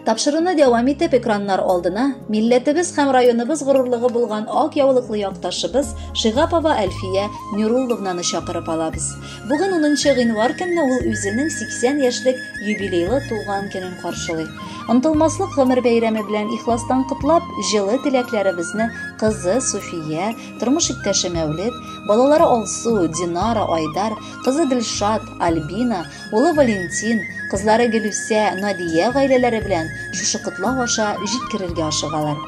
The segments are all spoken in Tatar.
Тапшыруны дәвам итеп, экраннар алдына милләтебез һәм районыбыз горурлыгы булган ак яулыклы якташыбыз Шигапова Әлфия Нюрулловнаны чакырып алабыз. Бүген 10 гыйнвар көнне ул үзенең 80 яшьлек юбилейлы туган көнен каршылый. Онтылмаслык гомер бәйрәме белән ихластан котлап, җылы теләкләребезне кызы Суфия, тормыш иптәше Мәүлет, балалары Алсу, Динара, Айдар, кызы Гөлшат, Альбина, улы Валентин, кызлары Гөлүсә, Надия гаиләләре белән шушы котлау аша җиткерергә ашыгалар.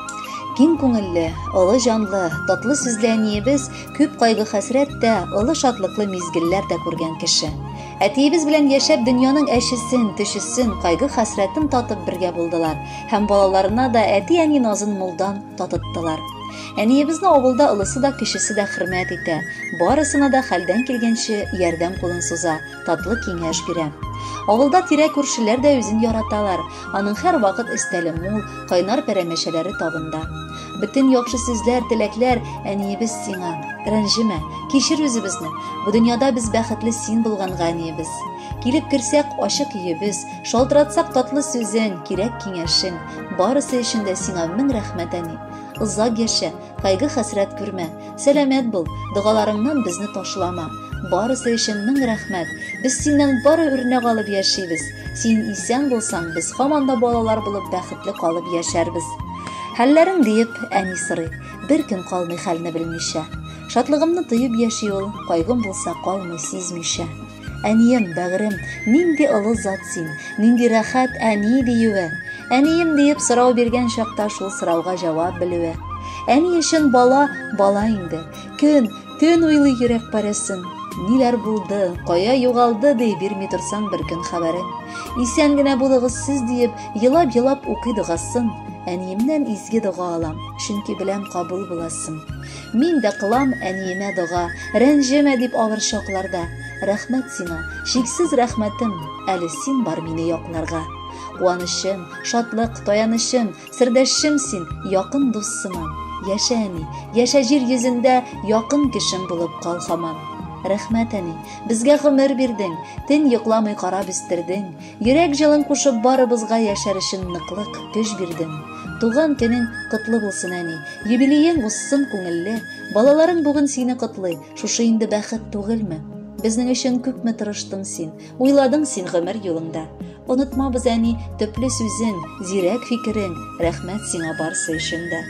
Киң күңелле, олы җанлы, татлы сүзле әниебез күп кайгы-хәсрәт тә, олы шатлыклы мизгелләр дә күргән кеше. Әтиебез белән яшәп дөньяның әчесен, төчесен, кайгы-хәсрәтен татып бергә булдылар һәм балаларына да әти-әни назын мулдан татыттылар. Әниебезне авылда олысы да, кечесе дә хөрмәт итә, барысына да хәлдән килгәнче ярдәм кулын суза, татлы киңәш бирә. Авылда тирә-күршеләр дә үзен яраталар, аның һәрвакыт өстәле мул, кайнар пәрәмәчәләре табында. Бөтен яхшы сүзләр, теләкләр әниебез сиңа. Рәнҗемә, кичер үзебезне. Бу дөньяда без бәхетле син булганга, әниебез. Килеп керсәк, ачык өебез, шалтыратсак татлы сүзең, кирәк киңәшең. Барысы өчен дә сиңа мең рәхмәт, әни. Озак яшә, кайгы-хәсрәт күрмә. Сәламәт бул, догаларыңнан безне ташлама. Барысы өчен мең рәхмәт. Без синнән бары үрнәк алып яшибез. Син исән булсаң, без һаман да балалар булып бәхетле калып яшәрбез. Хәлләрең диеп, әни сорый. Бер көн калмый хәлне белмичә. Шатлыгымны тоеп яши ул, кайгым булса калмый сизмичә. Әнием, бәгырем, нинди олы зат син, нинди рәхәт әни диюе. Әнием диеп сорау биргән чакта шул сорауга җавап белүе. Әни өчен бала, бала инде. Көн, төн уйлый йөрәк парәсен. Ниләр булды, кая югалды ди бирми торсаң бер көн хәбәрен. Исән генә булыгыз сез диеп, елап-елап укый догасын. Әниемнән изге дога алам, чөнки беләм кабул буласын. Мин дә кылам әниемә дога, рәнҗемә дип авыр чакларда. Рәхмәт сиңа, чиксез рәхмәтем, әле син бар мине якларга. Куанычым, шатлык, таянычым, сердәшчем син, якын дус сыман. Яшә, әни, яшә җир йөзендә, якын кешем булып кал һаман. Рәхмәт, әни, безгә гомер бирдең, төн йокламый карап үстердең. Йөрәк җылың кушып барыбызга яшәр өчен ныклык, көч бирдең. Туган көнең котлы булсын, әни, юбилеең узсын күңелле. Балаларың бүген сине котлый, шушы инде бәхет түгелме? Безнең өчен күпме тырыштың син, уйладың син гомер юлыңда. Онытмабыз, әни, төпле сүзең, зирәк фикерең, рәхмәт сиңа барсы өчен дә.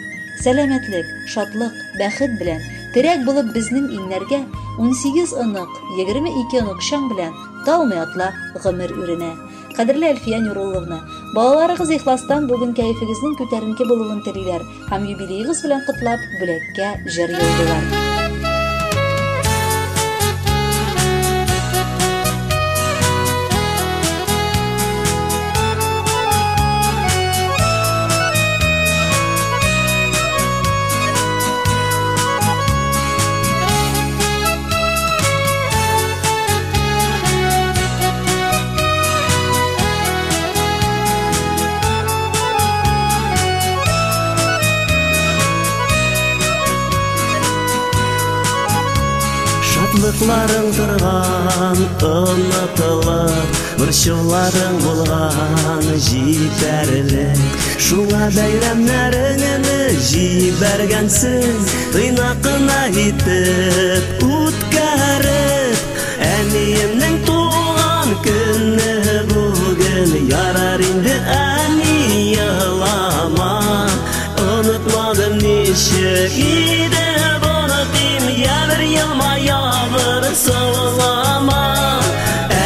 Сәламәтлек, шатлык, бәхет белән, терәк булып безнең иңнәргә, 18 онык, 22 оныкчаң белән талмый атла гомер үренә. Кадерле Әлфия Нурулловна, балаларыгыз ихластан бүген кәефегезнең күтәренке булуын телиләр һәм юбилеегыз белән котлап, бүләккә җыр юллыйлар. Шатлыкларың торган онытылып, борчуларың булган җитәрлек. Шуңа бәйрәмнәреңне җибәргәнсең, тыйнак кына итеп үткәреп. Әниемнең туган көне бүген, ярар инде әни елама. Онытмадым ничек иде онытыйм, я бер елмая, бер саулама.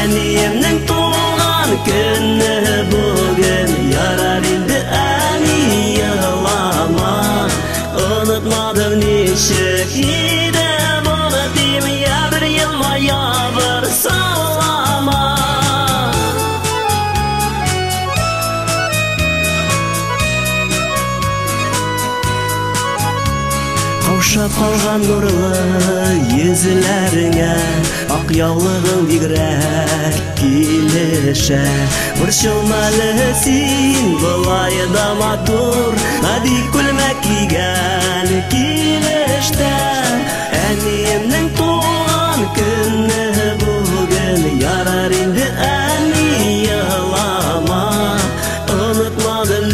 Әниемнең туган көне бүген, ярар инде әни елама. Онытмадым ничек иде онытыйм, я бер елмая, бер саулама. Каушап калган нурлы йөзләреңә ак яулыгың бигрәк килешә. Борчылма әле син, болай да матур, гади күлмәк кигән килештә. Әниемнең туган көне бүген, ярар инде әни елама. Онытмадым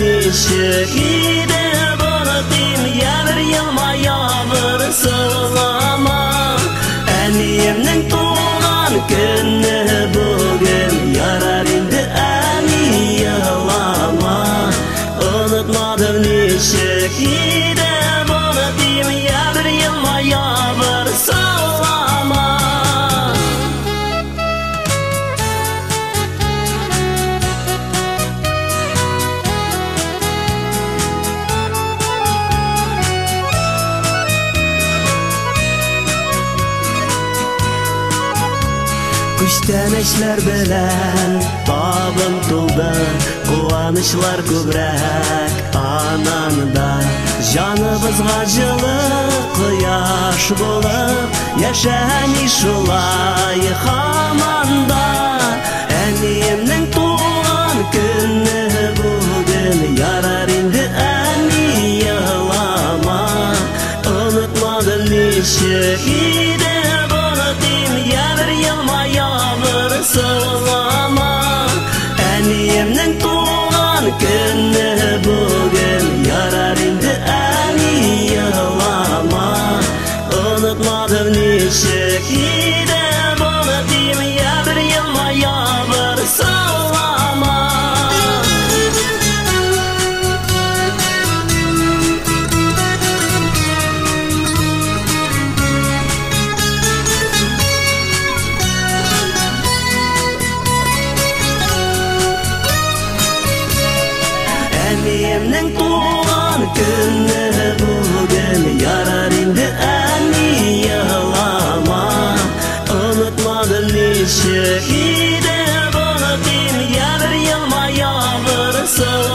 Күчтәнәчләр белән табын тулды, куанычлар күбрәк ананда. Җаныбызга җылы кояш булып, яшә әни шулай һаман да. Әниемнең туган көне бүген, ярар инде әни елама. Онытмадым ничек иде онытыйм, я бер елма, я бер сылама. Әниемнең туган көне бүген, ярар инде әни елама. Онытмадым ничек иде онытыйм, я бер елма, я бер сылама. Әниемнең туган көне бүген, ярар инде әни елама. Онытмадым ничек иде онытыйм, я бер елма, я бер сылама.